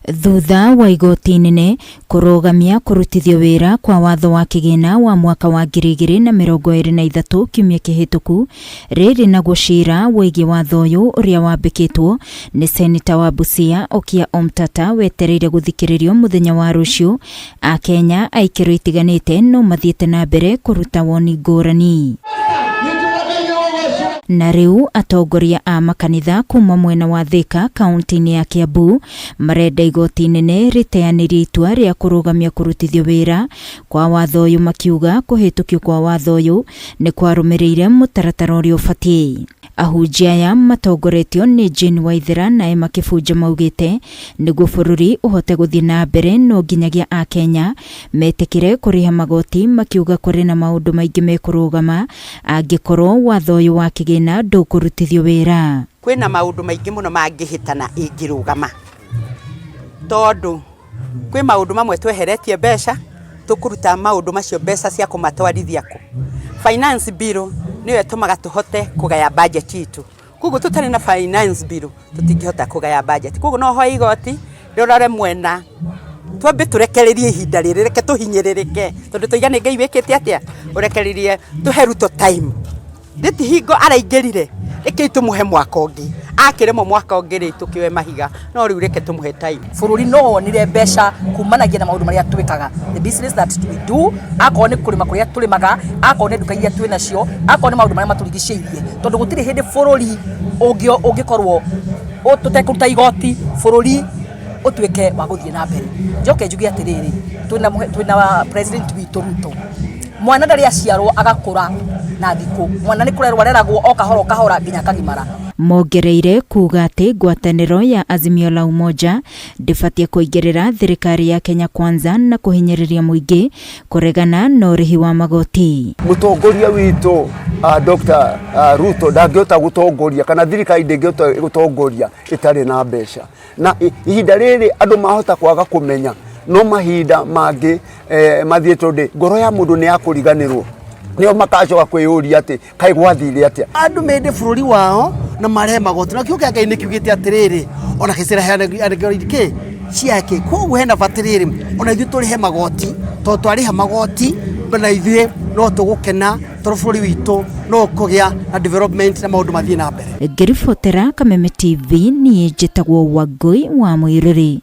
Thutha wa igoti inene kũrũgamia kũrutithio wĩra kwa watho wa kĩgĩna wa mwaka wa 2023 kiumia kĩhĩtũku, rĩrĩ naguo cira wĩgiĩ watho ũyũ ũrĩa wambĩkĩtwo nĩ seneta wa Busia Okiya Omtata wetereire gũthikĩrĩrio mũthenya wa rũciũ, Akenya a ikĩro itiganĩte no mathiĩte na mbere kũruta woni ngũrani. Na rĩu atongoria a makanitha kuma mwena wa Thika kaunti-inĩ ya Kiambu marenda igoti inene rĩteanĩrie itua rĩa kũrũgamia kũrutithio wĩra kwa watho ũyũ makiuga kũhĩtũkio kwa watho ũyũ nĩ kwarũmĩrĩire mũtaratara ũrĩa ũbatiĩ. Ahunjia aya matongoretio nĩ Jane Waithera na Emma Kĩbunja maugĩte nĩguo bũrũri ũhote gũthiĩ na mbere no nginyagia Akenya metĩkĩre kũrĩha magoti makiuga kũrĩ na maũndũ maingĩ mekũrũgama angĩkorwo watho ũyũ wa kĩgĩna ndũkũrutithio wĩra. Kwĩna maũndũ maingĩ mũno mangĩhĩtana ĩngĩrũgama, tondũ kwĩ maũndũ mamwe tweheretie mbeca, tũkũruta maũndũ macio mbeca cia kũmatwarithia kũ? Finance bill nĩyo ĩtũmaga tũhote kũgaya budget itũ, koguo tũtarĩ na finance bill tũtingĩhota kũgaya budget, koguo no hoe igoti rĩrore mwena, twambe tũrekererie ihinda rĩrĩ, reke tũhinyĩrĩrĩke, tondũ twauga nĩ Ngai wĩkĩte atĩa, ũrekereirie, tũhe Ruto time. Nĩ ti hingo araingĩrire, rekei tũmũhe mwaka ũngĩ, akĩremwo mwaka ũngĩ rĩ tũkĩoe mahiga, no rĩu reke tũmũhe time. Bũrũri no wonire mbeca kumanagia na maũndũ marĩa twĩkaga, the business that we do, akorwo nĩ kũrĩma kũrĩa tũrĩmaga, akorwo nĩ nduka iria twĩ nacio, akorwo nĩ maũndũ marĩa matũrigicĩirie, tondũ gũtirĩ hĩndĩ bũrũri ũngĩkorwo tũtekũruta igoti, bũrũri ũtuĩke wa gũthiĩ na mbere. Njoke njuge atĩrĩrĩ, twĩna president witũ Ruto, mwana ndarĩ aciarwo agakũra na thikũ, mwana nĩ kũrerwo areragwo o kahora o kahora nginya akagimara. Mongereire kuuga atĩ ngwatanĩro ya Azimio la Umoja ndĩbatiĩ kũingĩrĩra thirikari ya Kenya Kwanza na kũhinyĩrĩria mũingĩ kũregana na ũrĩhi wa magoti. Mũtongoria witũ Dr. Ruto ndangĩhota gũtongoria kana thirikari ndĩngĩhota gũtongoria ĩtarĩ na mbeca. Na ihinda rĩrĩ andũ mahota kwaga kũmenya no mahinda mangĩ mathiĩ tondũ ngoro ya mũndũ nĩ ya kũriganĩrwo nĩo makacoka kwĩyũria atĩ kaĩ gwathire atĩa. Andũ mende bũrũri wao na marehe magoti na kiugo kĩa Ngai nĩ kiugĩte atĩrĩrĩ ona kĩcĩra kĩ ciake koguo hena bata rĩrĩ ona ithuĩ tũrĩhe magoti tondũ twarĩha magoti na ithuĩ no tũgũkena tondũ bũrũri witũ no ũkũgĩa na development na maũndũ mathiĩ na mbere. Ngĩribotera Kameme TV niĩ njĩtagwo Wangũi wa Mũirũrĩ.